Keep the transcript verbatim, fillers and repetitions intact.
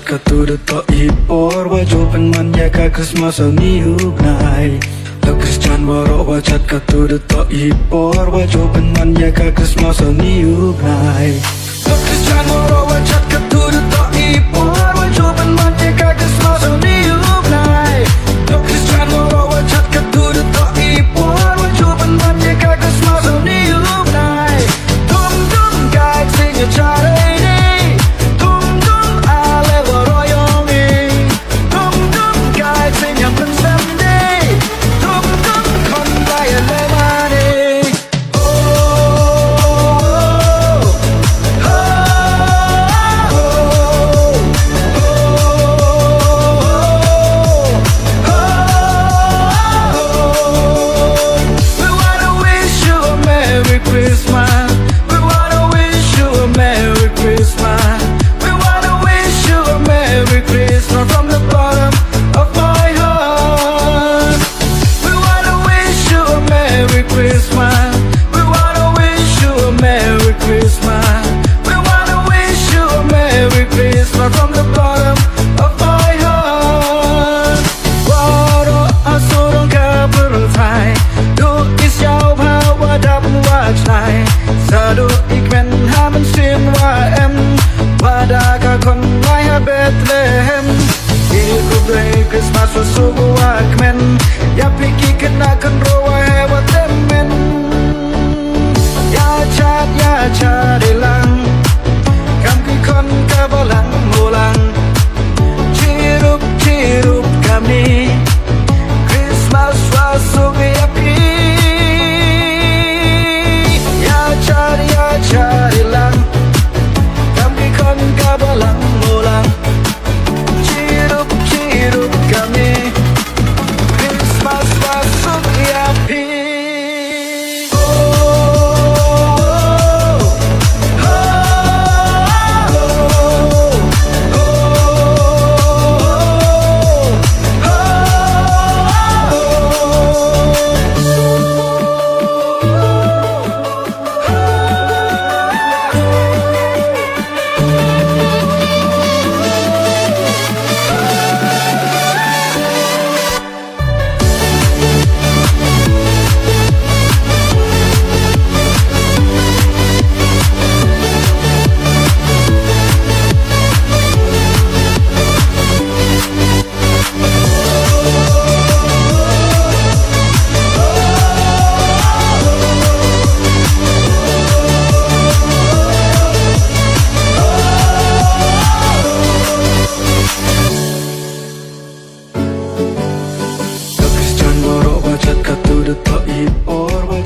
Katto da toh i por wa ju pynman ïa ka Christmas ha une u bnai. To Khristan waroh wa jat katto da toh i por wa ju pynman ïa ka Christmas ha une u bnai. To Khristan waroh wa jat katto da toh i por wa ju pynman ïa ka Christmas ha une u bnai. To Khristan waroh wa jat katto da toh i por wa ju pynman ïa ka Christmas ha une u bnai. Dum dum kai sing a charity. Dum dum ale waroh yong i. Dum dum kai sing a pun Sunday. Dum dum kon bai a lemani. Oh, oh, oh, oh. We wanna wish you a Merry Christmas. We wanna wish you a Merry Christmas. We wanna wish you a Merry Christmas from the bottom of my heart. We wanna wish you a Merry Christmas. We wanna wish you a Merry Christmas. We wanna wish you a Merry Christmas from the bottom of my heart. Waroh a surong ka pyrthei, duh i sngewbha wa dap wa jngai. Sa duh i kmen ha mynsiem wa em, wa da ka khon lai ha Bethlehem. Ki khublei Christmas wa suk wa kmen ïa phi ki khynnah khynraw wa heh wa tymmen. Ïa jat ïa jat i lang, kam ki khon ka balang mulang. Chirup chirup kane, Christmas wa suk ïa phi. Ïa jat ïa jat i lang, kam ki khon ka balang mulang. Chirup chirup kane, Christmas wa suk ïa phi. To Khristan baroh ba jot katto da toh i por.